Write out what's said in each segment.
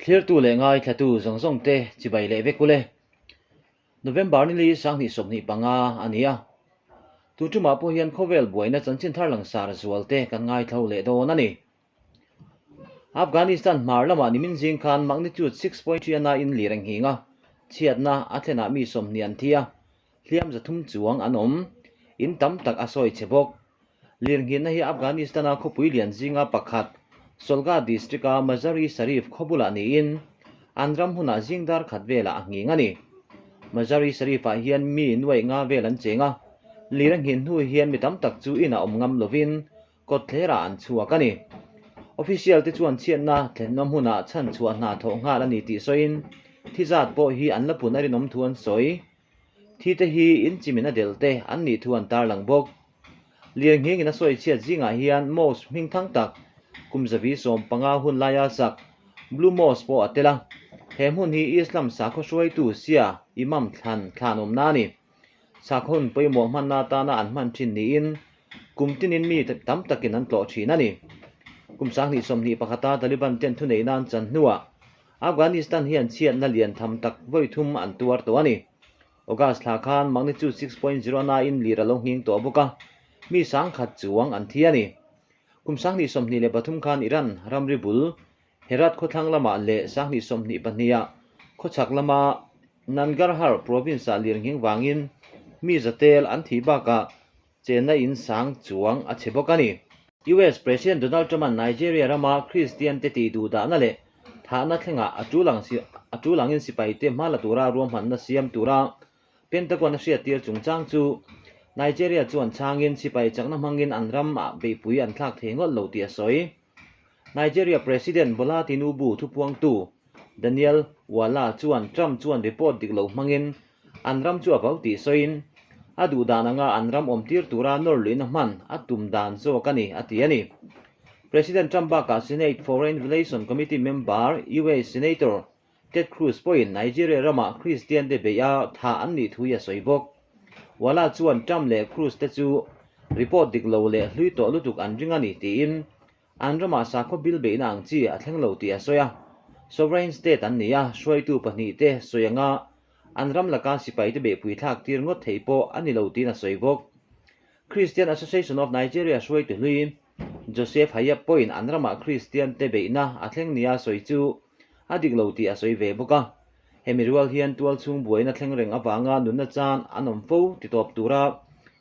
Thlirtu leh ngaithlatu zawng zawng te chibai leh vek ule. November nili 2025 a ni a. Tun tumah pawh hian khawvel buaina chanchin thar langsar zual te kan ngaithlo leh dawn a ni. Afghanistan hmar lamah nimin zing khan magnitude 6.3 a nain lir a nghing a, chhiatna a thlenah mi 20 an thi a, hliam 300 chuang an awm. In tam tak a sawi chhe bawk. Lirnghinna hi Afghanistan-a khawpui lian zinga pakhat, Solga district-a Mazar-i-Sharif khaw bulah niin an ram hunah zing dar khat velah a nghing a ni. Mazar-i-Sharif-ah hian mi nuaih nga vel an cheng a, lir a nghin hnu hian mi tam tak chu inah awm ngam lovin kawtthlerah an chhuak a ni. Official te chuan chhiatna thlenna hmunah chhanchhuah hna thawh nghal a ni tih sawiin thi zat pawh hi an la pun a rinawm thu an sawi. Thi te hi inchimin a delh te an nih thu an tarlang bawk. Lirnghingin a sawi chhiat zingah hian mosque hming thang tak kum 115 hun laia sak Blue Mosque pawh a tel a. He hmun hi Islam sakhaw hruaitu Shia Imam thlan thlan awmna a ni. Sakhaw hun pawimawh hmanna atana an hman thin niin kum tinin mi tam takin an tlawh thin a ni. Kum 2021-a Taliban ten thuneihna an chan hnuah Afghanistan hian chhiatna lian tham tak vawi thum an tuar tawh a ni. August thla khan magnitude 6.0 nain lir a lo nghing tawh bawk a, mi 10,000 chuang an thi a ni. Kum 2023 khan Iran ramri bul Herat khawthlang lamah leh 2022-ah khawchhak lama Nangarhar province-ah lir nghing vangin mi zatel an thih bakah chenna in sang chuang a chhe bawk a ni. US President Donald Trump-a'n Nigeria rama Kristian te tih duh dahna leh thahna thlengah a tul ang a tul angin sipaite hma la tura ruahmanna siam tura Pentagon a hriattir chungchang chu Nigeria chuan chhangin sipai chakna hmangin an ramah beihpui an thlak thei ngawt lo tih a sawi. Nigeria President Bola Tinubu thupuangtu Daniel Bwala chuan Trump chuan report dik lo hmangin an ram chu a vau tih sawiin a duh dan anga an ram awmtir tura nawr luihna hman a tum dan zawk a ni, a ti a ni. President Trump bakah Senate Foreign Relations Committee member US Senator Ted Cruz pawhin Nigeria ramah Kristian te beih a thah an nih thu hi a sawi bawk. Bwala chuan Trump leh Cruz te chu report dik lo leh hlui tawh lutuk an ring a ni tiin an ramah sakhaw bil beihna ang chi a thleng lo tih a sawi a. Sovereign state an ni a, hruaitu pahnih te sawi anga an ram laka sipai te beihpui thlak tir ngawt thei pawh a ni lo tiin a sawi bawk. Christian Association of Nigeria hruaitu hlui Joseph Hayab pawhin an ramah Kristian te beihna a thleng nia sawi chu a dik lo tih a sawi ve bawk a. Hemi rual hian tual chhung buaina thleng reng avanga nunna chan an awm fo ti tawp tura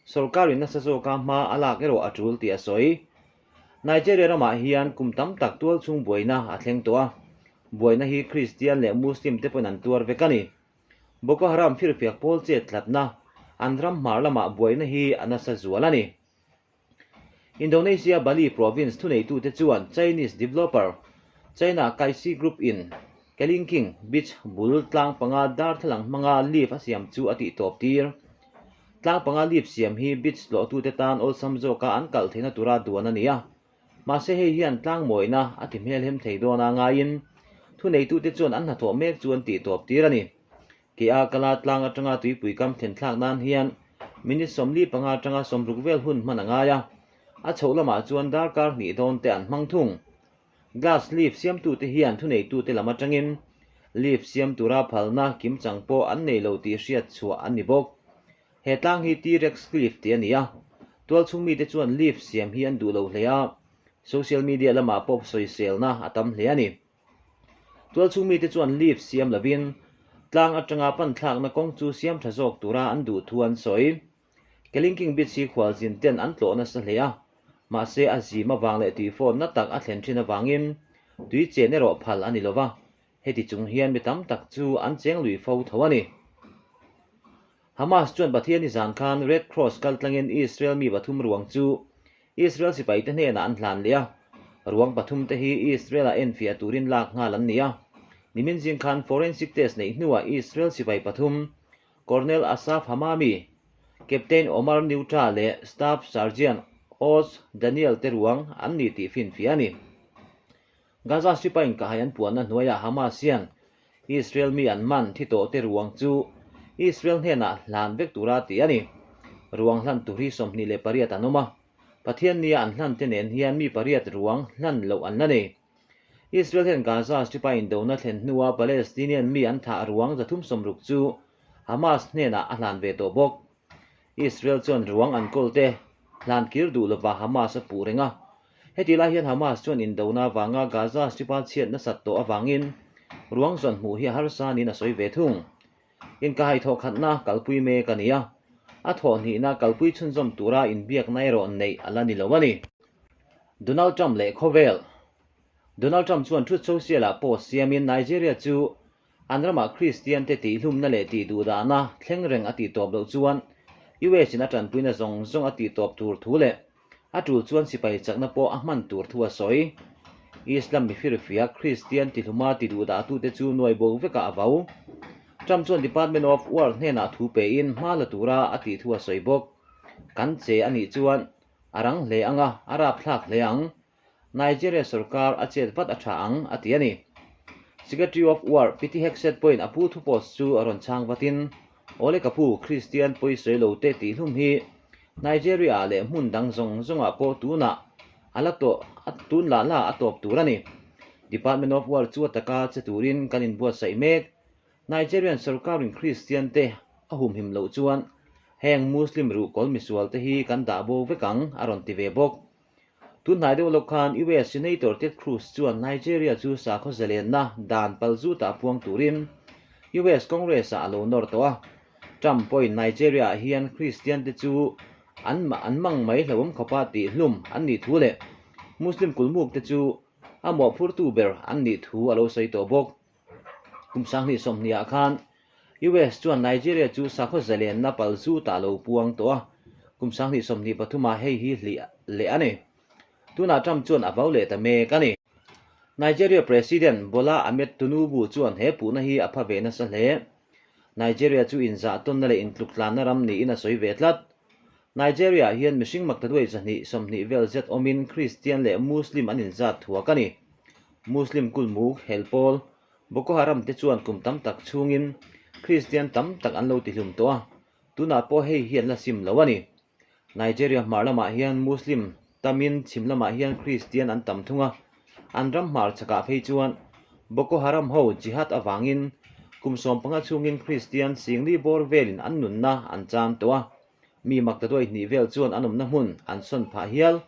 sorkarin nasa zawka hma a lak erawh a tul tih a sawi. Nigeria ramah hian kum tam tak tual chhung buaina a thleng tawh a, buaina hi Kristian leh Muslim te pawhin an tuar vek a ni. Boko Haram firfiak pawl chet tlatna an ram hmar lamah buaina hi a nasa zual a ni. Indonesia Bali province thuneitute chuan Chinese developer China Kaixi Group in Kelingking Beach bul tlang panga darthlalang hmanga lift a siam chu a tihtawp tir. Tlang panga lift siam hi beach tlawhtute tan awlsam zawka an kalh theihna tura duan a ni a. Mahse hei hian tlang mawina a ti hmelhem thei dawn a ngaiin thuneitute chuan an hnathawh mek chu an tihtawp tir a ni. Ke a kala tlang atanga tuipui kam thlen thlak nan hian minute 45 atanga 60 vel hun hman a ngai a, a chhoh lamah chuan darkar hnih dawn te an hmang thung. Glass leaf siamtute hian thuneitute lam atangin leaf siam tura phalna kimchang pawh an nei lo tih hriat chhuah an ni bawk. He tlang hi T-Rex Cliff tih a ni a, tualchhung mite chuan leaf siam hi an duh lo hle a, social media lamah pawh sawiselna a tam hle a ni. Tualchhung mite chuan leaf siam lovin tlang atanga pan thlakna kawng chu siam tha zawk tura an duh thu an sawi. Kelingking Beach hi khualzin ten an tlawh nasa hle a, mahse a zim avang leh tuifawnna tak a thlen thin avangin tui chen erawh phal a ni lova, heti chung hian mi tam tak chu an cheng lui fo tho a ni. Hamas chuan Pathiani zan khan Red Cross kaltlangin Israel mi pathum ruang chu Israel sipaite hnenah an hlan leh a, ruang pathum te hi Israel-ah enfiah turin lak nghal an ni a. Nimin zing khan forensic test neih hnuah Israel sipai pathum, Colonel Asaf Hamami, Captain Omar Neutra leh Staff Sergeant Oz Daniel te ruang an ni tih finfiah a ni. Gaza Strip-a inkahhai an puanna hnuaiah Hamas hian Israel mi an man thi tawh te ruang chu Israel hnenah hlan vek tura tih a ni. Ruang hlan tur hi 28 an awm a, Pathian nia an hlan te nen hian mi pariat ruang hlan loh an la nei. Israel hian Gaza Strip-a indona thlen hnua Palestinian mi an thah ruang 360 chu Hamas hnenah a hlan ve tawh bawk. Israel chuan ruang an kawl te hlan kir duh lova Hamas a puh reng a. Heti lai hian Hamas chuan indona avanga Gaza Strip-a chhiat nasat tawh avangin ruang zawn hmuh hi a harsa niin a sawi ve thung. Inkahhai thawhkhatna kalpui mek a ni a, a thawhhnihna kalpui chhunzawm tura inbiakna erawh neih a la ni lo a ni. Donald Trump leh khawvel Donald Trump chuan Truth Social-ah post siamin Nigeria chu an ramah Kristiante tihhlumna leh tihduhdahna thleng reng a tihtawp loh chuan US-in a tanpuina zawng zawng a tihtawp tur thu leh A tul chuan sipai chakna pawh a hman tur thu a sawi. Islam mifirfia Kristian tihluma tiduhdahtute chu nuai bo vekah a vau. Trump chuan Department of War hnenah thu pein hma la tura a tih thu a sawi bawk. Kan che a nih chuan a rang hle ang a, a rapthlak hle ang. Nigeria sorkar a chet vat a tha ang, a ti a ni. Secretary of War Pete Hegseth pawhin a pu thu post chu a rawn chhang vatin, Awle ka pu, Kristian pawisawi lo te tih hlum hi Nigeria-ah leh hmun dang zawng zawngah pawh tunah a la tawh tun lah lah a tawp tur a ni. Department of War chu a taka che turin kan inbuatsaih mek. Nigerian sorkarin Kristian te a humhim loh chuan heng Muslim ruhkawl misual te hi kan dah bo vek ang, a rawn ti ve bawk. Tunhnai deuh lawk khan US Senator Ted Cruz chuan Nigeria chu sakhaw zalenna dan palzutah puang turin US Congress-ah a lo nawr tawh a. Trump pawhin Nigeria-ah hian Kristian-te chu an an mang mai hlauhawm khawpa tihhlum an nih thu leh Muslim kulmukte chu a mawhphurtu ber an nih thu a lo sawi tawh bawk. Kum 2020 ah khan US chuan Nigeria chu sakhaw zalenna palzutah a lo puang tawh a, kum 2023 ah hei hi hlih leh a ni. Tunah Trump chuan a vau leh ta mek a ni. Nigeria President Bola Ahmed Tinubu chuan he puhna hi a pha ve nasa hle. Nigeria chu inzahtawnna leh intluktlanna ram niin a sawi ve tlat. Nigeria ah hian mihring maktaduai 220 vel zet awmin Kristian leh Muslim an inzat thuak a ni. Muslim kulmuk hel pawl Boko Haram te chuan kum tam tak chhungin Kristian tam tak an lo tihlum tawh a, tunah pawh hei hi an la sim lo a ni. Nigeria hmar lamah hian Muslim tamin chhim lamah hian Kristian an tam thung a, an ram hmar chhakah phei chuan Boko Haram ho jihad avangin kum 15 chhungin Kristian singli bawr velin an nunna an chan tawh a, mi maktaduai hnih vel chuan an awmna hmun an sawn phah hial.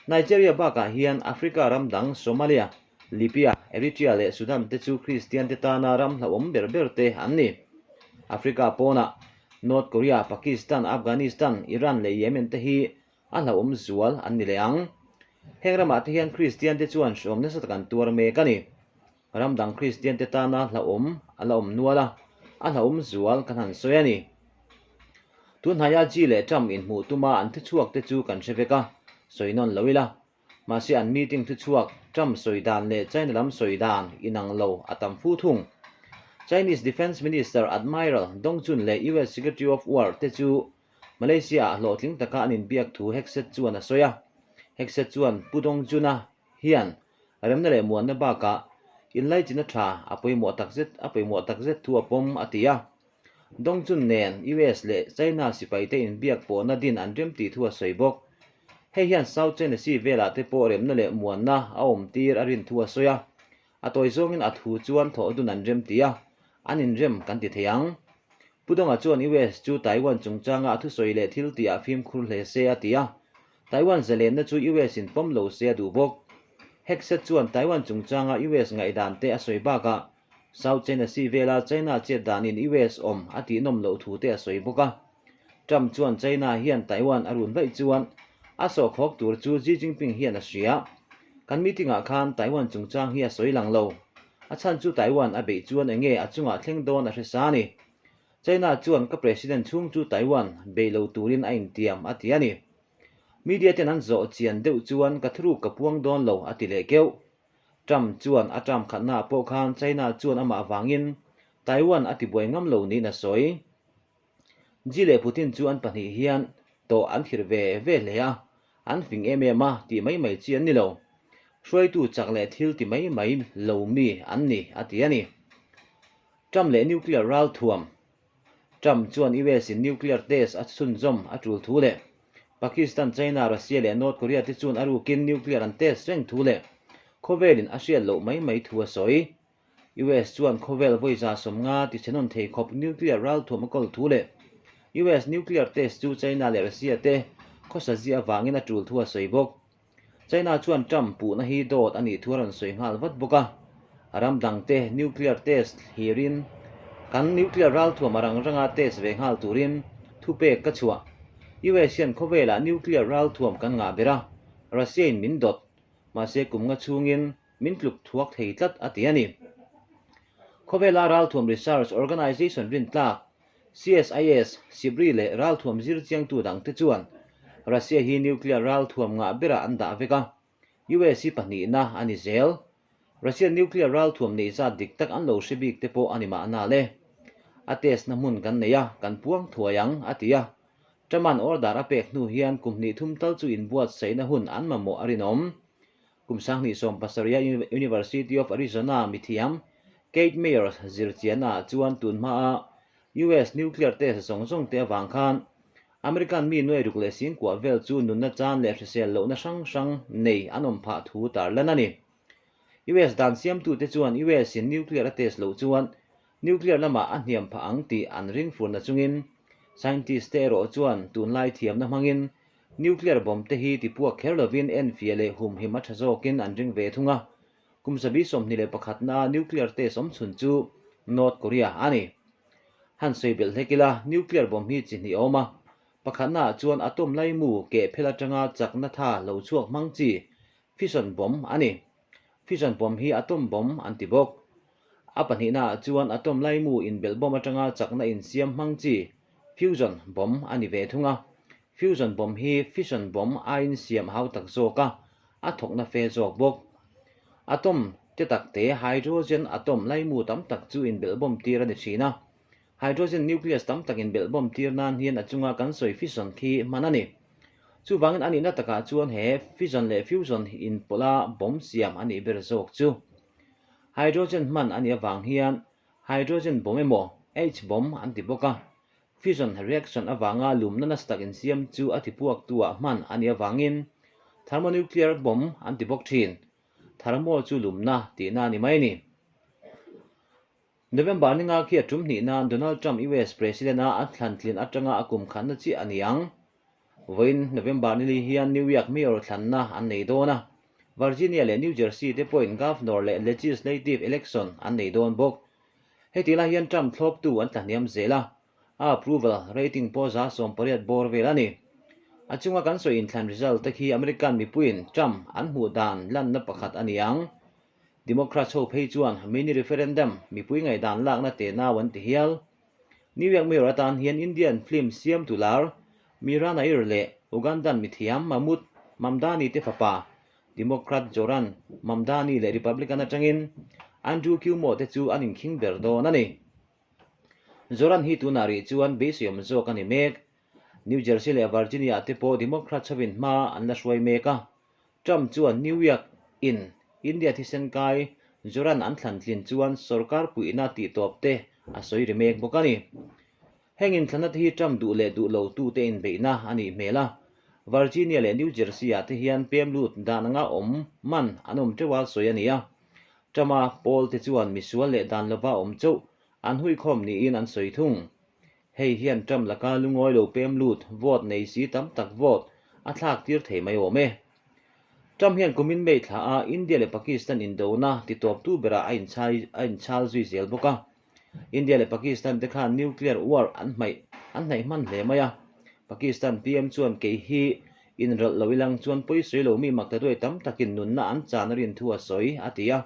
Nigeria bakah hian Africa ram dang Somalia, Libya, Eritrea leh Sudan te chu Kristian te tana ram hlauhawm ber ber te an ni. Africa pawnah North Korea, Pakistan, Afghanistan, Iran leh Yemen te hi a hlauhawm zual an ni leh ang. Heng ramah te hian Kristian te chuan hreawm nasa tak an tuar mek a ni. Ram dang Kristian te tana hlauhawm a la awm nual a, a hlauhawm zual kan han sawi a ni. Tunhnaia Xi leh Trump inhmuh tuma an thuchhuak te chu kan hre vek a, sawi nawn lo ila. Mahse an meeting thuchhuak Trump sawi dan leh China lam sawi dan inang lo a tam fu thung. Chinese Defence Minister Admiral Dong Jun leh US Secretary of War te chu Malaysia-ah hlawhtling taka an inbiak thu Hegseth chuan a sawi a. Hegseth chuan Pu Dong Jun-a hian remna leh muanna bakah inlaichinna tha a pawimawh takzet a pawimawh takzet thu a pawm a ti a. Dong Jun nen US leh China sipaite inbiak pawhna din an rem tih thu a sawi bawk. Hei hian South China Sea velah te pawh remna leh muanna a awm tir a rin thu a sawi a. A tawi zawngin a thu chuan thawh dun an rem ti a, an inrem kan ti thei ang. Pu Donga chuan US chu Taiwan chungchanga a thusawi leh thil tihah fimkhur hle se a ti a. Taiwan zalenna chu US in pawm lo se a duh bawk. Hegseth chuan Taiwan chungchanga US ngaihdan te a sawi bakah South China Sea vela China chet danin US awm a tihnawm loh thu te a sawi bawk a. Trump chuan China hian Taiwan a run vaih chuan a sawhkhawk tur chu Xi Jinping hian a hria. Kan meeting ah khan Taiwan chungchang hi a sawi lang lo. A chhan chu Taiwan a beih chuan enge a chungah thleng dawn a hre sa a ni. China chuan ka president chhung chu Taiwan bei lo turin a intiam a ti a ni. Media ten an zawh chian deuh chuan ka thuruk ka puang dawn lo a ti leh keuh. Trump chuan a term khatnaah pawh khan China chuan amah vangin Taiwan a tibuai ngam lo niin a sawi. Xi leh Putin chu an pahnih hian tawh an thlir ve ve hle a, an fing em em a tih mai mai chi an ni lo. Hruaitu chak leh thil ti mai mai lo mi an ni a ti a ni. Trump leh nuclear ralthuam Trump chuan US in nuclear test a chhunzawm a tul thu leh Pakistan, China, Russia leh North Korea te chuan a rukin nuclear an test reng thu leh. Khawvelin a hriat loh mai mai thu a sawi. US chuan khawvel vawi 150 tichhenawn thei khawp nuclear ralthuam a kawl thu leh US nuclear test chu China leh Russia te khawsa ziah avangin a tul thu a sawi bawk. China chuan Trump puhna hi dawt a nih thu a rawn sawi nghal vat bawk a. Ram dangte nuclear test thlirin kan nuclear ralthuam a rang ranga test ve nghal turin thupek ka chhuah. US hian khawvelah nuclear ralthuam kan ngah ber a, Russia in min dawt. Mahse kum nga chhungin min tluk thuak thei tlat a ti a ni. Khawvela Ralthuam Research Organization rintlak CSIS, SIPRI leh ralthuam zir chiangtu dangte chuan Russia hi nuclear ralthuam ngah berah an dah vek a, US hi pahnihna a ni zel. Russian nuclear ralthuam neih zat dik tak an lo hre bik te pawh a ni mahna le. A test na hmun kan nei a, kan puang thuai ang, a ti a. Truman order a pek hnu hian kum hnih thum tal chu inbuatsaihna hun an mamawh a rinawm. Kum 2017-a University of Arizona mithiam Keith Myers zirchiannaah chuan tun hmaa US nuclear test zawng zawng te avang khan American mi nuai ruk leh singkuah vel chu nunna chan leh hrisel lohna hrang hrang nei an awm phah thu tarlan a ni. US dan siamtute chuan US in nuclear a test loh chuan nuclear lamah a hniam phah ang tih an ring fur na chungin scientist te erawh chuan tunlai thiamna hmangin Nuclear bomb te hi tipuak kher lovin enfiah leh humhim a tha zawkin an ring ve thung a. Kum 21 naa nuclear test awm chhun chu North Korea a ni. Han sawi belh hlek ila, nuclear bomb hi chi hnih a awm a. Pakhatnaah chuan atom laimu keh phel atanga chakna tha lo chhuak hmang chi fission bomb a ni. Fission bomb hi atom bomb an ti bawk. A pahnihnaah chuan atom laimu inbelh bomb atanga chakna insiam hmang chi fusion bomb a ni ve thung a. Fusion bomb hi fission bomb aiin siam hau tak zawk a, a thawkna fe zawk bawk. Atom te tak te hydrogen atom laimu tam tak chu inbelh bomb tir a ni thin a. Hydrogen nucleus tam tak inbelh bomb tir nan hian a chunga kan sawi fission khi hman a ni. Chuvangin a nihna takah chuan he fission leh fusion inpawlha bomb siam a nih ber zawk chu. Hydrogen hman a nih avang hian hydrogen bomb emaw H-bomb an ti bawk a. Fission reaction avanga lumna nasa tak insiam chu a tipuaktu-ah hman a nih avangin thermonuclear bomb an ti bawk thin. Thermo chu lumna tihna a ni mai a ni. November ni nga khi a tum hnih nan Donald Trump US President-a a thlantlin atanga a kum khatna chiah a ni ang. Vawiin November nili hian New York Mayor thlanna an nei dawn a, Virginia leh New Jersey te pawhin Governor leh Legislative Election an nei dawn bawk. Heti lai hian Trump thlawptu an tlahniam zel a, a approval rating pawh 80% bawr vel a ni. A chunga kan sawi inthlan result te khi American mipuiin Trump an hmuh dan lanna pakhat a ni ang. Democrats ho phei chuan mini referendum mipui ngaihdan lakna te nau an ti hial. New York Mayor atan hian Indian film siamtu lar Mira Nair leh Ugandan mithiam Mahmood Mamdani te fapa Democrat Zohran Mamdani leh Republican atangin Andrew Cuomo te chu an inkhing ber dawn a ni. Zohran hi tunah rih chuan beiseiawm zawk a ni mek. New Jersey leh Virginia te pawh Democrats hovin hma an la hruai mek a. Trump chuan New York in India thisen kai Zohran an thlan tlin chuan sorkar puihna tih tawp te a sawi ri mek bawk a ni. Heng inthlanna te hi Trump duh leh duh lo tute inbeihna a nih hmel a, Virginia leh New Jersey ah te hian pem lut dan anga awm man an awm teuh a sawi a ni a. Trump-a pawl te chuan misual leh dan lova awm chauh an huikhawm niin an sawi thung. Hei hian Trump laka lungawi lo pem lut vote nei si tam tak vote a thlak tir thei mai awm e. Trump hian kumin May thla a India leh Pakistan indona titawptu berah a inchhai a inchhal zui zel bawk a. India leh Pakistan te khan nuclear war an hmaih an hnaih hman hle mai a. Pakistan PM chuan kei hi inralh lo ilang chuan pawisawi lo mi mak ta duai tam takin nunna an chan a rin thu a sawi a ti a.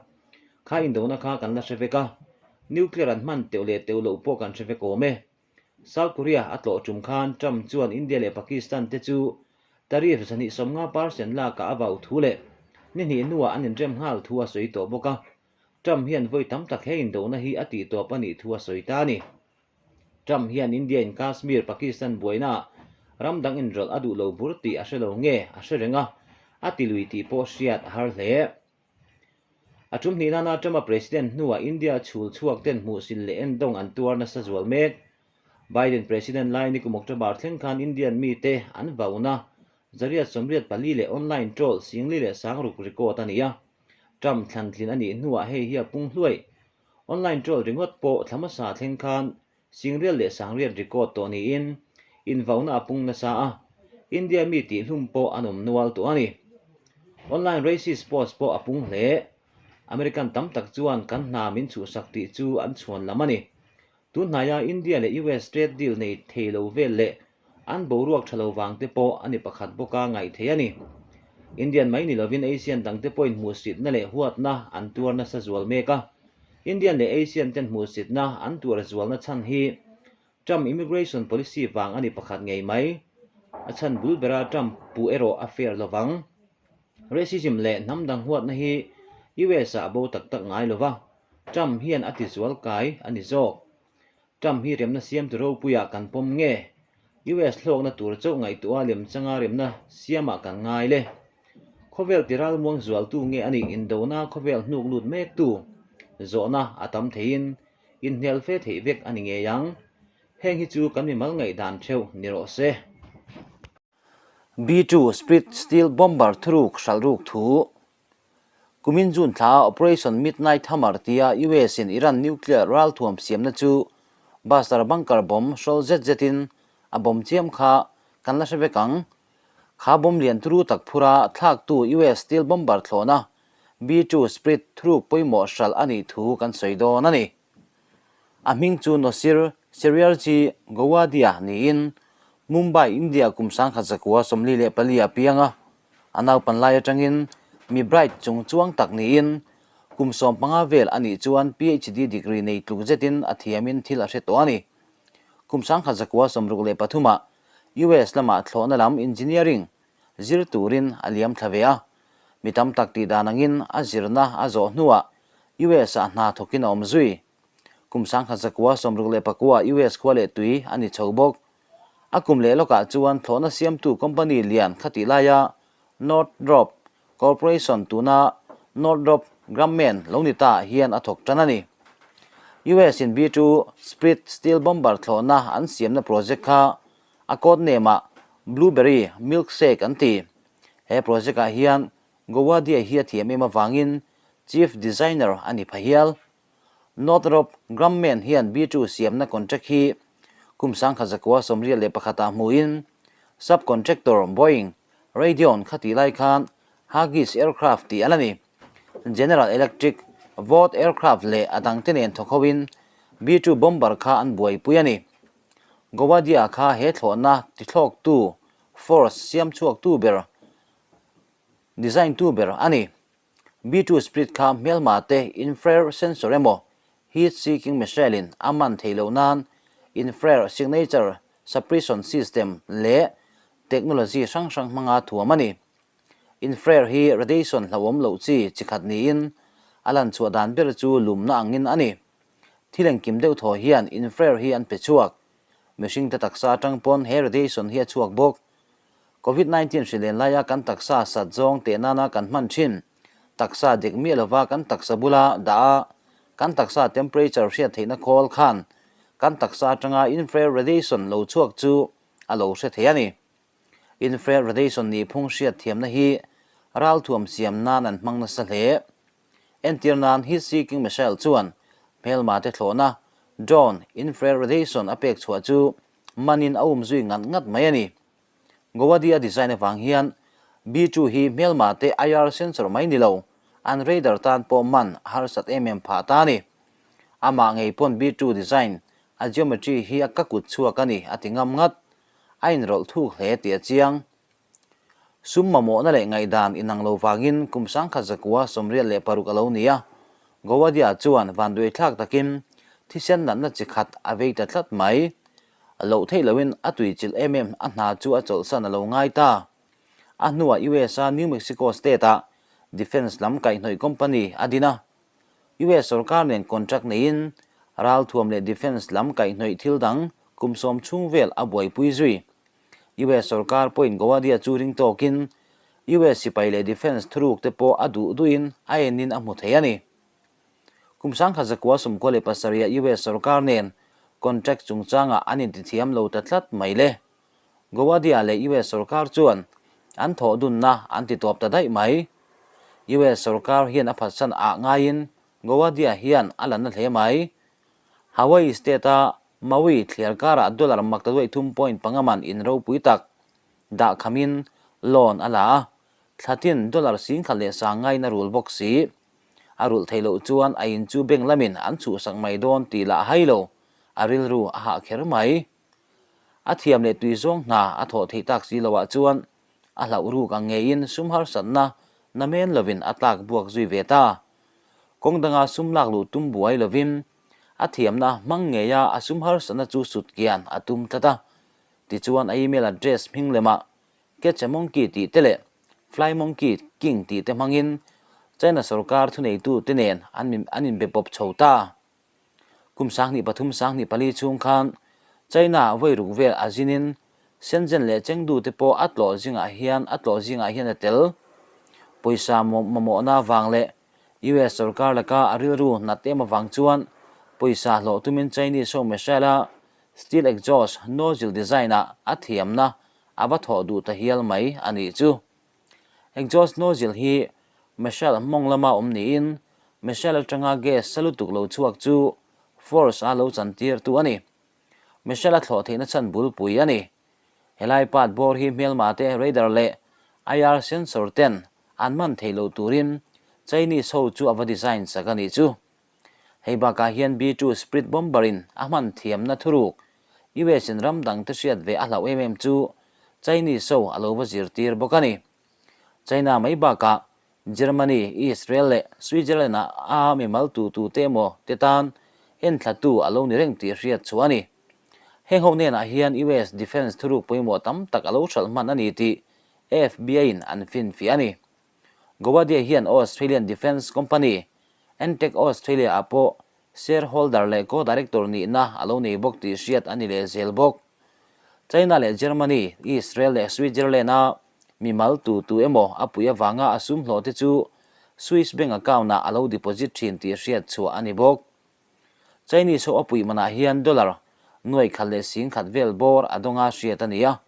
Kha indona kha kan la hre vek a, nuclear an hman teuh leh teuh loh pawh kan hre vek awm e. South Korea a tlawh tum khan Trump chuan India leh Pakistan te chu tariff 250% lakah a vau thu leh ni hnih hnuah an inrem nghal thu a sawi tawh bawk a. Trump hian vawi tam tak he indona hi a tihtawp a nih thu a sawi ta a ni. Trump hian India in Kashmir, Pakistan buainaah ram dang inrawlh a duh lo bur tih a hre lo nge a hre reng a, a ti lui tih pawh hriat a har hle. A tum hnih nana Trump-a President hnuah India chhul chhuak ten hmuhsil leh endawng an tuar nasa zual mek. Biden President lai nikum October thleng khan Indian mite an vauna 884 leh online troll 46 record a ni a. Trump thlantlin a nih hnuah hei hi a pung hluai. Online troll ringawt pawh thla hmasa thleng khan Singrial leh Sangriat record tawh niin invauna a pung nasa a, India mi tihhlum pawh an awm nual tawh a ni. Online racist post pawh a pung hle. American tam tak chuan kan hna min chhuhsak tih chu an chhuan lam a ni. Tun hnaia India leh US trade deal nei thei lo vel leh an boruak tha lo vang te pawh a ni pakhat bawka ngaih theih a ni. Indian mai ni lovin Asian dangte pawhin hmuhsitna leh huatna an tuar nasa zual mek a. Indian leh Asian ten hmuhsitna an tuar zualna chhan hi Trump immigration policy vang a ni pakhat ngei mai. A chhan bul bera Trump puh erawh a fair lovang. Racism leh hnam dang huatna hi US ah a bo tak tak ngai lova, Trump hian a ti zual kai a ni zawk. Trump hi remna siamtu ropuiah kan pawm nge? US hlawkna tur chauh ngaihtuah a lemchanga remna siamah kan ngai le. Khawvel ti ralmuang zualtu nge a nih indona khawvel hnuk lut mektu? Zawhna a tam theiin inhnial fe theih vek a ni ngei ang. Heng hi chu kan mimal ngaihdan theuh ni rawh se. B-2 Spirit Steel Bomber thuruk hralh ruk thu. Kumin June thla Operation Midnight Hammer tia US in Iran nuclear ralthuam siamna chu Buster bunker bomb hrawl zet zetin a bomb chiam kha kan la hre vek ang. Kha bomb lian turu tak phura thlaktu US Steel Bomber thlawhna B-2 Spirit thuruk pawimawh hralh a nih thu kan sawi dawn a ni. A hming chu Nosir Seriarji Gowadia niin Mumbai, India kum 1944 a piang a. A naupan lai atangin mi bright chung chuang tak niin kum 15 vel a nih chuan PhD degree nei tluk zetin a thiamin thil a hre tawh a ni. Kum 1963 ah US lamah thlawhna lam engineering zir turin a liam thla ve a. Mi tam tak tih dan angin a zirna a zawh hnuah US ah hna thawkin a awm zui. Kum 1969 US khua leh tui a ni chho bawk. A kum leh lawkah chuan thlawhna siamtu company lian khatih laia Northrop Corporation tuna Northrop Grumman lo ni ta hian a thawk tan a ni. US in B-2 Spirit Steel Bomber thlawhna an siamna project kha a code name ah Blueberry Milkshake an ti. He project ah hian Gowadia hi a thiam em avangin Chief Designer a ni pha hial. Northrop Grumman hian B-2 siamna contract hi kum 1981 ah hmuin sub-contractor Boeing, Raytheon kha tih lai khan Huggies Aircraft tih a la ni. General Electric, Vought Aircraft leh a dangte nen thawk hoin B-2 bomber kha an buaipui a ni. Gowadia kha he thlawhna tithlawktu force siamchhuaktu ber Design tu ber a ni. B-2 Spirit kha hmelma te infrared sensor emaw heat seeking missile in a man theih loh nan infrared signature suppression system leh technology hrang hrang hmanga thuam a ni. Infrared hi radiation hlauhawm loh chi chi khat niin a lan chhuah dan ber chu lumna angin a ni. Thil engkim deuh thaw hian infrared hi an pe chhuak. Mihring te taksa atang pawn he radiation hi a chhuak bawk. Covid 19 hri len laia kan taksa sat zawng teh nana kan hman thin. Taksa dik miah lova kan taksa bula dah a, kan taksa temperature hriat theihna khawl khan kan taksa atanga infrared radiation lo chhuak chu a lo hre thei a ni. Infrared radiation nihphung hriat thiamna hi ralthuam siam nan an hmang nasa hle. Entir nan heat seeking missile chuan hmelma te thlawhna drone infrared radiation a pek chhuah chu manin a um zui ngat ngat mai a ni. Gowadia design avang hian B-2 hi hmelma te IR sensor mai ni lo, an radar tan pawh man a harsat em em phah ta a ni. Amah ngei pawn B-2 design a geometry hi a ka kut chhuak a ni a ti ngam ngat. A inrawlh thuk hle tih a chiang. Sum mamawhna leh ngaihdan inang lo vangin kum 1986 a lo ni a, Gowadia chuan vanduaithlak takin thisen natna chi khat a vei ta tlat mai. A loh theih loin a tuichilh em em a hna chu a chawlhsan a lo ngai ta. A hnuah US-a New Mexico State-ah defence lam kaihhnawih company a din a. US sorkar nen contract neiin ralthuam leh defence lam kaihhnawih thil dang kum sawm chhung vel a buaipui zui. US sorkar pawhin Gowadia chu ring tawkin US sipai leh defence thuruk te pawh a duh duhin a enin a hmu thei a ni. Kum 1997 ah US sorkar nen contract chungchangah an intithiam lo ta tlat mai le. Gowadia leh US sorkar chuan an thawh dunna an ti tawp ta daih mai. US sorkar hian a phatsan ah ngaiin Gowadia hian a la na hle mai. Hawaii state-a Maui thliar karah dollar maktaduai 3.5 man in ropui tak dah khamin loan a la a, thlatin dollar 10,100 ngaiin a rul bawk si. A rulh theih loh chuan a in chu bank lamin an chhuhsak mai dawn tih lah hai lo, a rilru a hah kher mai. A thiam leh tui zawng hna a thawh theih tak si loah chuan a hlauh ruk ang ngeiin sum harsatna namen lovin a tlak buak zui ve ta. Kawng danga sum lak luh tum buai lovin a thiamna hmang ngeia a sum harsatna chu sut kian a tum tlat a. Tichuan a email address hming lemah Catch a Monkey tih te leh Fly Monkey King tih te hmangin China sorkar thuneitute nen an inbe pawp chho ta. Kum 2003 2004 chhung khan China vawi ruk vel a zinin Shenzhen leh Chengdu te pawh a tlawh zingah hian a tlawh zingah hian a tel. Pawisa mamawhna vang leh US sorkar laka a rilru nat em avang chuan pawisa hlawh tumin Chinese ho missile a steel exhaust nozzle design ah a thiamna a va thawh duh ta hial mai a nih chu. Exhaust nozzle hi missile mawng lama awm niin missile atanga gas sa lutuk lo chhuak chu force a lo chantirtu a ni. Missile a thlawh theihna chhan bulpui a ni. Helai part bawr hi hmelma te radar leh IR sensor ten an man theih loh turin Chinese ho chu a va design sak a nih chu. Hei bakah hian B-2 Spirit Bomber in a hman thiamna thuruk US in ram dang te hriat ve a hlauh em em chu Chinese ho a lo va zirtir bawk a ni. China mai bakah Germany, Israel leh Switzerland ah a mimal tu tu te emaw te tan enthlatu a lo ni reng tih hriat chhuah a ni. Heng ho hnenah hian US Defence thuruk pawimawh tam tak a lo hralh hman a ni tih FBI in an finfiah a ni. Gowadia hian Australian Defence Company, Entec Australia ah pawh shareholder leh co-director nihna a lo nei bawk tih hriat a ni leh zel bawk. China leh Germany, Israel leh Switzerland a mimal tu tu emaw a puih avanga a sum hlawh te chu Swiss bank account ah a lo deposit thin tih hriat chhuah a ni bawk. Chinese ho a puih manah hian dollar nuai khat leh 10,000 vel bawr a dawnga hriat a ni a,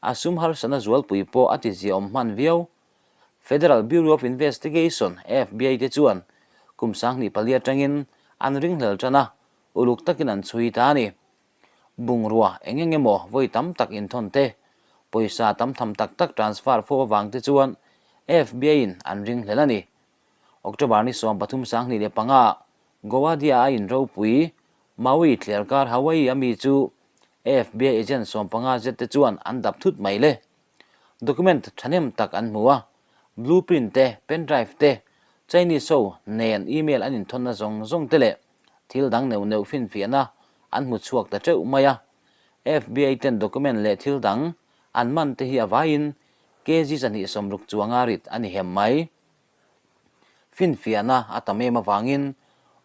a sum harsatna zualpui pawh a tiziaawm hman viau. Federal Bureau of Investigation, FBI, te chuan kum 2004 atangin an ringhlel tan a, uluk takin an chhui ta a ni. Bungrua eng eng emaw vawi tam tak inthawn te, pawisa tam tham tak tak transfer fo avang te chuan FBI-in an ringhlel a ni. October ni 13 2005 Gowadia a inropui Maui thliarkar Hawaii a mi chu FBI agent 15 zet te chuan an dap thut mai le. Document thahnem tak an hmu a, blueprint te, pen drive te, Chinese ho nen email an inthawnna zawng zawng te leh thil dang neuh neuh finfiahna an hmu chhuak ta teuh mai a. FBI ten document leh thil dang an man te hi a vaiin kg 260 chuanga rit a ni hem mai. Finfiahna a tam em avangin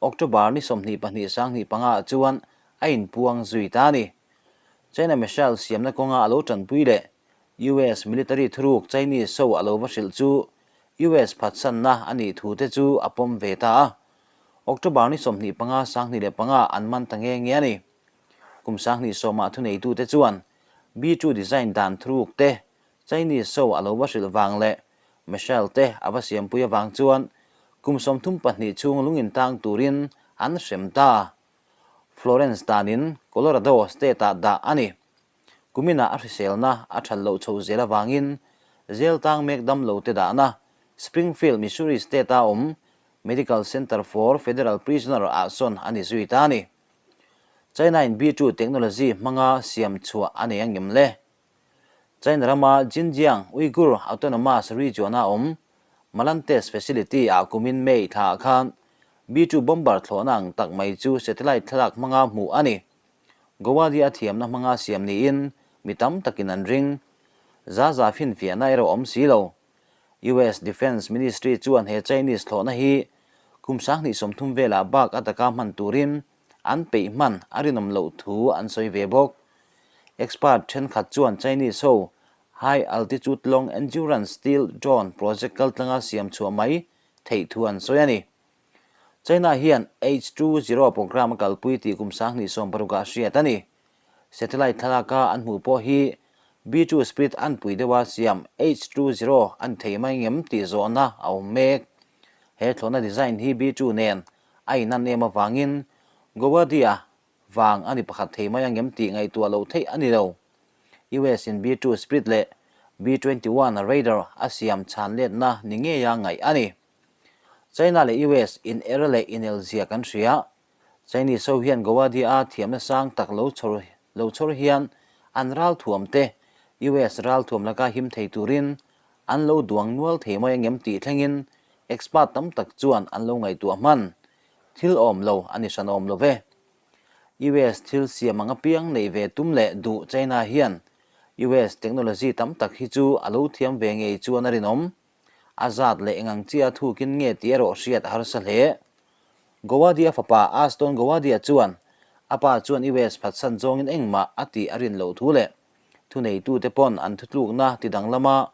October ni 22 2005 ah chuan a inpuang zui ta a ni. China missile siamna kawnga a lo tanpui leh US military thuruk Chinese ho a lo va hrilh chu US phatsanna a nih thu te chu a pawm ve ta a. October ni 25 2005 an man ta nge nge a ni. Kum 2010 ah thuneitute chuan B-2 design dan thuruk te Chinese ho a lo va hrilh vang leh missile te a va siampui avang chuan kum 32 chhung lungin tang turin an hrem ta. Florence danin Colorado state-ah dah a ni. Kuminah a hriselna a that loh chhoh zel avangin jail tang mek dam lo te dahna Springfield, Missouri state-a awm Medical Center for Federal Prisoner ah sawn a ni zui ta a ni. China-in B-2 technology hmanga siam chhuah a nei angem le? China rama Xinjiang Uyghur Autonomous Region-a awm Malan Test Facility-ah kumin May thlaah khan B-2 bomber thlawhna ang tak mai chu satellite thlalak hmanga hmuh a ni. Gowadi a thiamna hmanga siam niin mi tam takin an ring. Za za finfiahna erawh awm si lo. US Defence Ministry chuan he Chinese thlawhna hi kum 2030 velah bak a taka hman turin an peih hman a rinawm loh thu an sawi ve bawk. Expert thenkhat chuan Chinese ho High Altitude Long Endurance Steel Drone project kaltlanga siam chhuah mai theih thu an sawi a ni. China hian H-20 program a kalpui tih kum 2016 ah hriat a ni. Satellite thlalaka an hmuh pawh hi B-2 Spirit anpui deuha siam H-20 a ni thei mai ngem tih zawhna a awm mek. He thlawhna design hi B-2 nen a inan em avangin Gowadia vang a ni pakhat thei mai angem tih ngaihtuah loh theih a ni lo. US in B-2 Spirit leh B-21 Raider a siam chhan letna ni ngeia ngaih a ni. China leh US in er leh inel zia kan hria. Chinese ho hian Gowadia a thiamna sang tak lo chhawr lo chhawr hian an ralthuam te US ralthuam laka him thei turin an lo duang nual thei mai angem tih thlengin expert tam tak chuan an lo ngaihtuah hman. Thil awm lo a ni hran awm lo ve. US thil siam ang apiang neih ve tum leh duh China hian US technology tam tak hi chu a lo thiam ve ngei chuan a rinawm. A zat leh engang chia thukin nge tih erawh hriat a harsa hle. Gowadia fapa Aston Gowadia chuan a pa chuan US phatsan zawngin engmah a tih a rin loh thu leh thuneitute pawn an thutlukna ti danglama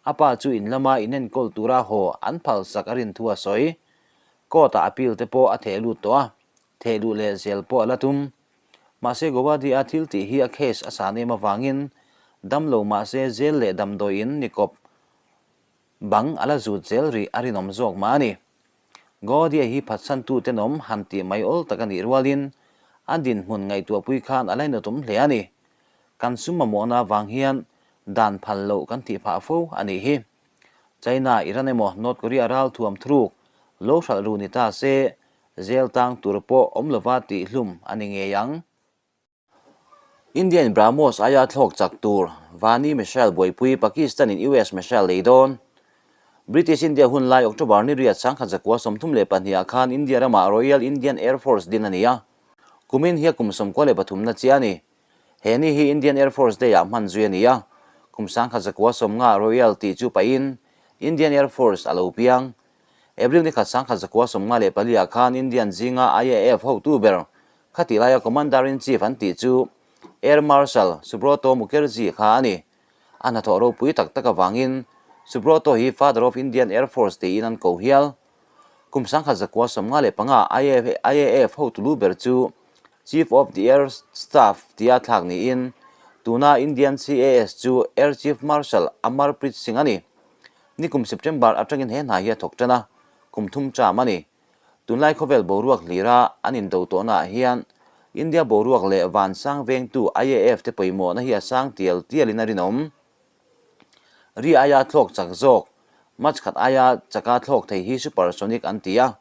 a pa chu in lama inenkawl tura haw an phalsak a rin thu a sawi. Court-ah appeal te pawh a theh lut tawh a, theh luh leh zel pawh a la tum. Mahse Gowadia thil tih hi a case a san em avangin damlo mahse jail leh damdawi in ni kawp Bang a la zut zel rih a rinawm zawk mah a ni. Gaudia hi phatsantu tenawm han tih mai awl tak a nih rualin a dinhmun ngaihtuahpui khan a lainawtawm hle a ni. Kan sum mamawhna avang hian dan phal loh kan tih phah fo a nih hi. China, Iran emaw North Korea ralthuam thuruk lo hralh ru ni ta se zel tang tur pawh awm lova tihhlum a ni ngei ang. Indian BrahMos aia thlawk chak tur Vani Missile buaipui Pakistan in US missile lei dawn. British India hun lai October ni riat 1934 ah khan India ramah Royal Indian Air Force din a ni a. Kumin hi a kum 93 na chiah a ni. He ni hi Indian Air Force Day ah hman zui a ni a. Kum 1950 Royal tih chu pahin Indian Air Force a lo piang. April ni khat 1954 ah khan Indian zinga IAF hotu ber Khatih laia Commander-in-Chief an tih chu Air Marshal Subroto Mukherjee kha a ni. A hnathawh ropui tak tak avangin Subroto hi Father of Indian Air Force tiin an ko hial. Kum 1995 IAF hotu lu ber chu Chief of the Air Staff tia thlak niin tuna Indian CAS chu Air Chief Marshal Amarpreet Singh a ni. Nikum September atangin he hna hi a thawk tan a, kum thum cham a ni. Tunlai khawvel boruak hlira an indo tawhnaah hian India boruak leh vansang vengtu IAF te pawimawhna hi a sang tial tialin a rinawm. Ri aia thlawk chak zawk, Mach khat aia chaka thlawk thei hi supersonic an ti a,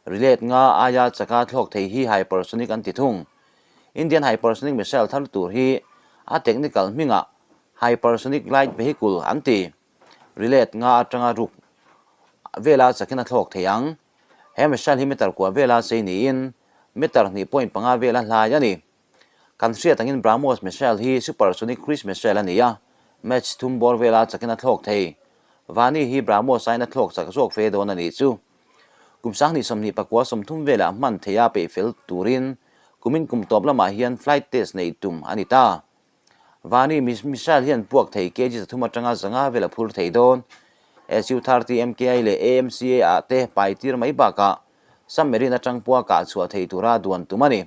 ri let nga aia chaka thlawk thei hi hypersonic an ti thung. Indian hypersonic missile thar tur hi a technical hmingah hypersonic glide vehicle an ti. Ri let nga atanga ruk vela chakin a thlawk thei ang. He missile hi meter kua vela chei niin meter hnih point panga vela hlai a ni. Kan hriat angin BrahMos missile hi supersonic cruise missile a ni a, Mach thum bawr vela chakin a thlawk thei. Vani hi BrahMos aiin a thlawk chak zawk fe dawn a nih chu. Kum 2029 30 velah hman theia peih fel turin kumin kum tawp lamah hian flight test neih tum a ni ta. Vani missile hian puak thei kg 300 atanga 500 vel a phur thei dawn. SU-30 MKI leh AMCA ah te pai tir mai bakah submarine atang pua kah chhuah thei tura duan tum a ni.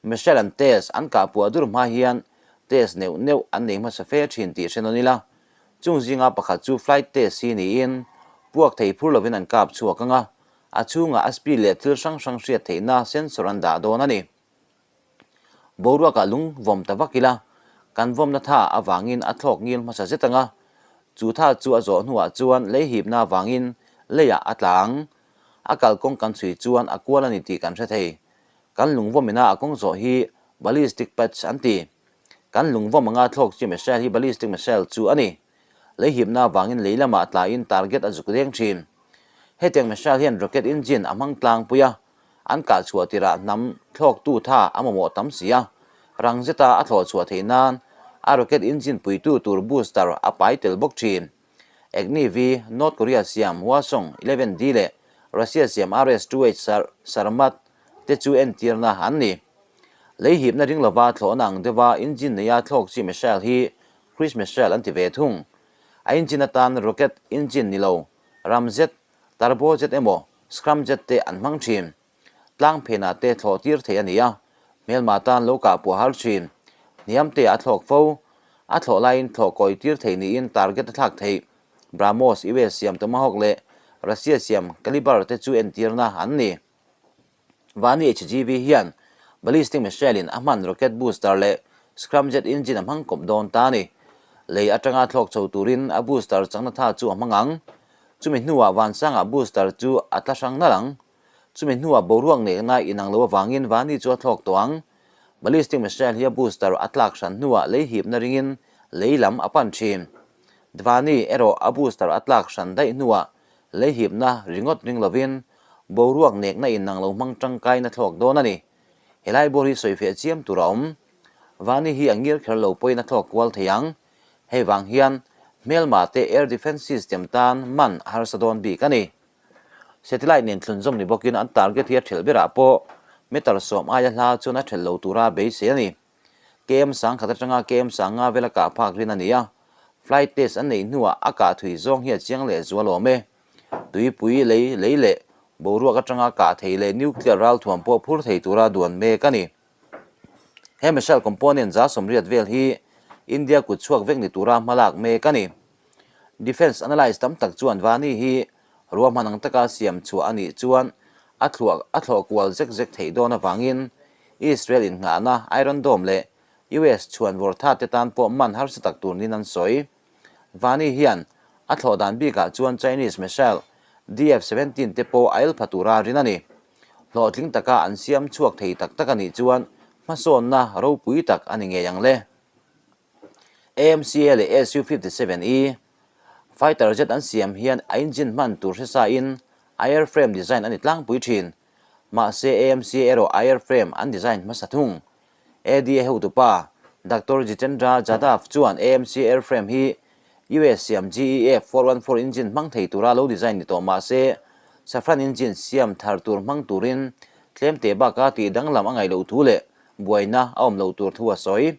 Missile an test an kah puah dur hma hian test neuh neuh an nei hmasa fe thin tih hre nawn ila. Chung zinga pakhat chu flight test hi niin puak thei phur lovin an kap chhuak anga a chhungah a speed leh thil hrang hrang hriat theihna sensor an dah dawn a ni. Boruakah lung vawm ta vak ila, kan vawmna tha avangin a thlawk ngil hmasa zet ang a, chu tha chu a zawh hnuah chuan lei hipna avangin leiah a tla ang. A kalkawng kan chhui chuan a kual a ni tih kan hre thei. Kan lung vawmina a kawng zawh hi ballistic patch an ti. Kan lung vawm anga thlawk chi missile hi ballistic missile chu a ni. Lei hipna avangin lei lamah tlain target a zuk deng thin. Hetiang missile hian rocket engine a hmang tlangpui a, An kah chhuah tirah hnam thlawktu tha a mamawh tam si a, rang zeta a thlawh chhuah theih nan a rocket engine puitu tur booster a pai tel bawk thin. Agni V, North Korea siam Hwasong 11D leh Russia siam RS-2H Sarmat te chu entirna an ni. Lei hipna ring lova thlawhna ang deuha engine neia thlawk chi missile hi Cruise missile an ti ve thung. A engine atan rocket engine ni lo, ramjet Turbojet emaw Scramjet te an hmang thin. Tlang phenah te thlawh tir thei a ni a, hmelma tan lo kah puah har thin. Hniam te a thlawk fo. A thlawh laiin thlawh kawi tir thei niin target a thlak theih. BrahMos, US siam Tomahawk leh Russia siam Kalibr te chu entirna an ni. Vani HGV hian ballistic missile in a hman rocket booster leh scramjet engine a hmang kawp dawn ta a ni. Lei atanga thlawk chho turin a booster chakna tha chu a hmang ang. Chumi hnuah vansangah booster chu a tla hrang nalh ang. Chumi hnuah boruak nekna inang lo avangin Vani chu a thlawk tawh ang. Ballistic missile hi a booster a tlak hran hnuah lei hipna ringin lei lam a pan thin. Dvani erawh a booster a tlak hran daih hnuah lei hipna ringawt ring lovin boruak nekna inang lo hmang tangkain a thlawk dawn a ni. Helai bawr hi sawifiah chiam tur a awm. Vani hi a ngir kher lo pawhin a thlawk kual thei ang. Hei vang hian hmelma te air defence system tan man a harsa dawn bik a ni. Satellite nen thlunzawm ni bawkin an target hi a thelh berah pawh meter 10 aia hla chuan a thelh lo tura beisei a ni. KM 1000 atanga KM 5000 vela kah phak rin a ni a, flight test an neih hnuah a kah thui zawng hi a chiang leh zual awm e. Tuipui lei lei leh boruak atanga kah thei leh nuclear ralthuam pawh phur thei tura duan mek a ni. He missile component 180 vel hi India kut chhuak vek ni tura hmalak mek a ni. Defence analyst tam tak chuan Vani hi ruahman ang taka siam chhuah a nih chuan a thluah a thlawh kual zek zek theih dawn avangin Israel innghahna Iron Dome leh US chhuan vawrtha te tan pawh man harsa tak tur niin an sawi. Vani hian a thlawh dan bikah chuan Chinese missile DF-17 te pawh a el pha tura rin a ni. Hlawhtling taka an siam chhuak thei tak tak a nih chuan hmasawnna ropui tak a ni ngei ang le. AMCA leh SU-57E fighter jet an siam hian a engine hman tur hre sain a airframe design a ni tlangpui thin. Mahse AMCA erawh a airframe an design hmasa thung. ADA hotupa Doctor Jitendra Jadhav chuan AMC airframe hi US siam GE F414 engine hmang thei tura lo design ni tawh mahse Safran engine siam thar tur hmang turin tlem teh baka tih danglam a ngaih loh thu leh buaina a awm loh tur thu a sawi.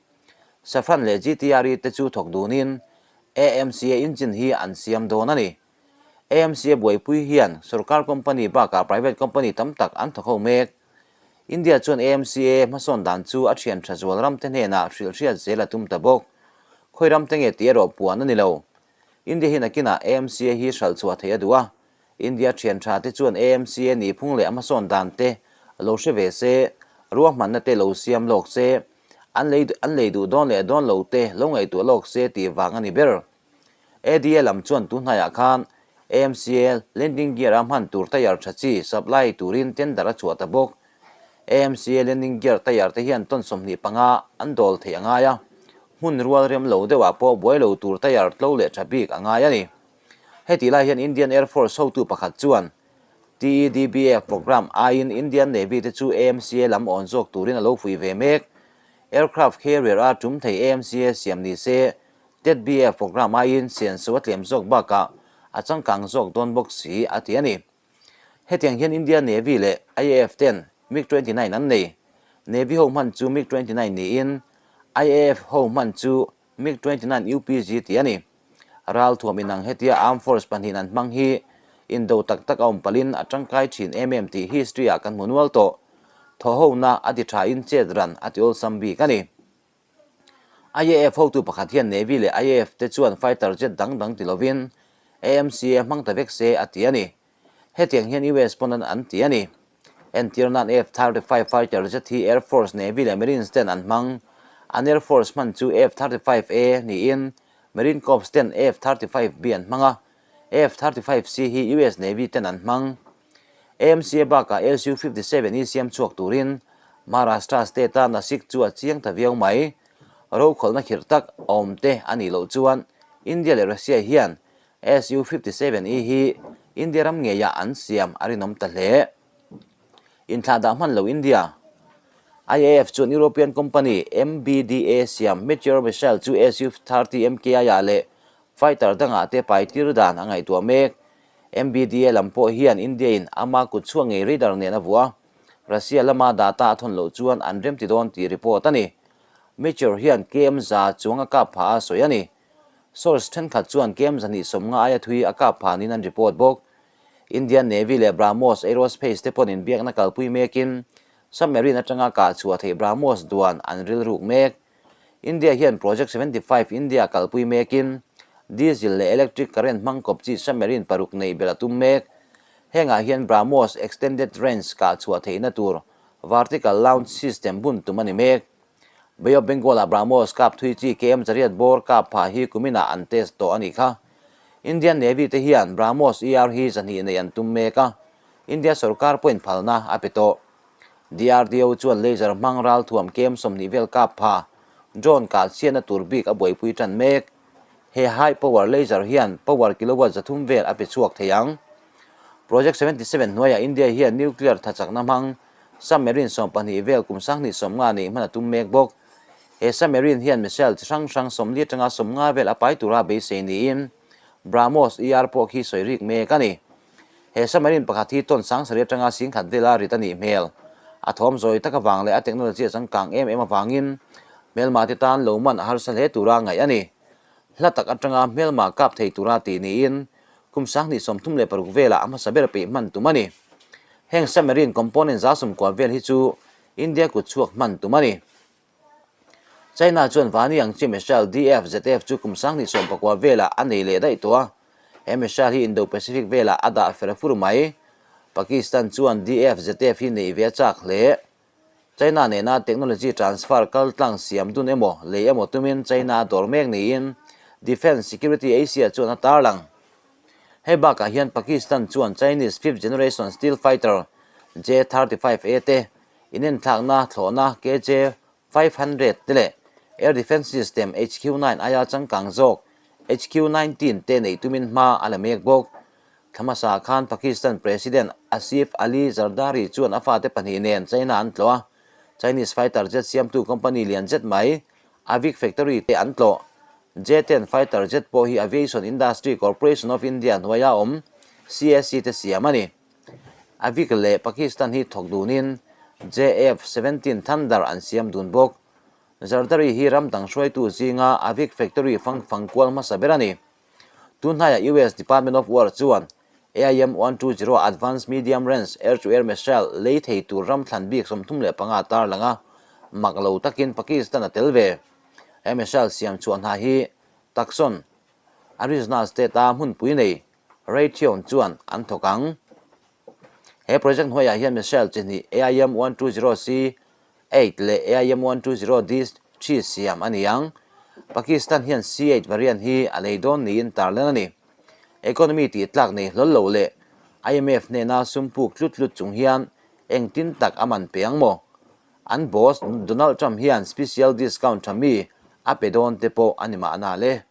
Safran leh GTRE te chu thawk dunin AMCA engine hi an siam dawn a ni. AMCA buaipui hian sorkar company bakah private company tam tak an thawk ho mek. India chuan AMCA hmasawn dan chu a thian tha zual ramte hnenah hrilhhriat zel a tum ta bawk. Khawi ramte nge tih erawh puan a ni lo. India hi nakinah AMCA hi hralh chhuah theih a duh a. India thian tha te chuan AMCA nihphung leh a hmasawn dan te lo hre ve se, ruahmanna te lo siam lawk se, an lei an lei duh dawn leh dawn lo te lo ngaihtuah lawk se tih vang a ni ber. ADA lam chuan tunhnaiah khan AMCA landing gear a hman tur tire tha chi supply turin tender a chhuah ta bawk. AMCA landing gear tire te hian ton 25 an dawl theih a ngai a, hmun rual rem lo deuhah pawh buai lo tur tire tlo leh tha bik a ngai a ni. Hetih lai hian Indian Air Force hotu pakhat chuan TEDBF programme aiin Indian Navy te chu AMCA lam awn zawk turin a lo fuih ve mek. Aircraft carrier a tum thei AMCA siam ni se TEDBF programme aiin senso a tlem zawk bakah a changkang zawk dawn bawk si a ti a ni. Hetiang hian India Navy leh IAF ten MiG-29 an nei. Navy ho hman chu MiG-29 niin IAF ho hman chu MiG-29 UPG tih a ni. Ralthuam inang hetia Armed Force pahnihin an hmang hi indo tak tak a awm palhin a tangkai thin em em tih history ah kan hmu nual tawh. Thawhhona a ti thain chet ran a ti awlsam bik a ni. IAF hotu pakhat hian Navy leh IAF te chuan fighter jet dang dang ti lovin AMCA hmang ta vek se a ti a ni. Hetiang hian US pawn an an ti a ni. Entir nan F-35 fighter jet hi Air Force, Navy leh Marines ten an hmang. An Air Force hman chu F-35A niin Marine Corps ten F-35B an hmang a, F-35C hi US Navy ten an hmang. AMCA bakah SU-57 hi siam chhuak turin Maharashtra state-a Nashik chu a chiang ta viau mai. Rokhawlhna khirh tak a awm te a nih loh chuan India leh Russia hian SU-57E hi India ram ngeiah an siam a rinawm ta hle. Inthlah dah hman lo India. IAF chuan European company MBDA siam Meteor missile chu SU-30 MKI-ah leh fighter dangah te pai tir dan a ngaihtuah mek. MBDA lam pawh hian India-in ama kut chhuak ngei radar nen a vuah a, Russia lama data a thawn loh chuan an remti dawn tih report a ni. Meteor hian KM za chuang a kap phah a sawi a ni. Source thenkhat chuan KM 250 aia thui a kap phah niin an report bawk. Indian Navy leh BrahMos Aerospace te pawn inbiakna kalpui mekin submarine atanga kah chhuah theih BrahMos duan an rilruk mek. India hian Project 75 India kalpui mekin diesel leh electric current hmang kawp chi submarine paruk neih belh a tum mek. Hengah hian BrahMos extended range kah chhuah theihna tur vertical launch system bun tum a ni mek. Bay of Bengal-ah BrahMos kap thui chi KM chariat bawr kap phah hi kuminah an test tawh a nih kha. Indian Navy te hian BrahMos ER hi zahnih neih an tum mek a, India sorkar pawhin phalna a pe tawh. DRDO chuan laser hmang ralthuam kem 20 vel kap pha drone kah chhiatna tur bik a buaipui tan mek. He high power laser hian power kilowatt 300 vel a pe chhuak thei ang. Project 77 hnuaiah India hian nuclear thachakna hmang submarine 12 vel kum 2050 neih hman a tum mek bawk. He submarine hian missile chi hrang hrang 40 atanga 50 vel a pai tura beisei niin BrahMos ER pawh khi sawi rik mek a ni. He submarine pakhat hi ton 7000 atanga 10,000 vela rit a nih hmel. A thawm zawi tak avang leh a technology a changkang em em avangin hmelma te tan lo man a harsa hle tura ngaih a ni. Hla tak atanga hmelma kap thei tura tih niin kum 2036 velah a hmasa ber peih hman tum a ni. Heng submarine component 190 vel hi chu India kut chhuak hman tum a ni. China chuan Vani ang chi missile DF-ZF chu kum 2019 velah a nei leh daih tawh a, he missile hi Indo-Pacific velah a dah fer fur mai. Pakistan chuan DF-ZF hi neih ve a chak hle. China nena technology transfer kal tlang siam dun emaw lei emaw tumin China a dawr mek niin Defence Security Asia chuan a tarlang. Hei bakah hian Pakistan chuan Chinese fifth generation steel fighter J-35A te inenthlakna thlawhna KJ 500 te leh Air Defence System HQ-9 aia changkang zawk HQ-19 te neih tumin hma a la mek bawk. Thla hmasa khan Pakistan President Asif Ali Zardari chuan a fate pahnih nen China an tlawh a, Chinese fighter jet siamtu company lian zet mai Avic Factory te an tlawh. J-10 fighter jet pawh hi Aviation Industry Corporation of India hnuaia awm CAC te siam a ni. Avic leh Pakistan hi thawk dunin JF-17 Thunder an siam dun bawk. Zardari hi ram dang hruaitu zinga Avic Factory fang fang kual hmasa ber a ni. Tun hnaiah US Department of War chuan AIM-120 Advanced Medium Range Air-to-Air Missile lei thei tur ram thlan bik 35 tar lang a, mak lo takin Pakistan a tel ve. He missile siam chhuah hna hi Tucson, Arizona state-a hmunpui nei Raytheon chuan an thawk ang. He project hnuaiah hian missile chi hnih AIM-120C 8 leh AIM-120D 3 siam a ni ang. Pakistan hian C-8 variant hi a lei dawn niin tarlan a ni. Economy tih tlak nei hlawl lo leh IMF hnena sum puk tlut tlut chung hian engtin tak a man pe ang maw? An boss Donald Trump hian special discount tha mi a pe dawn te pawh a ni mahna le.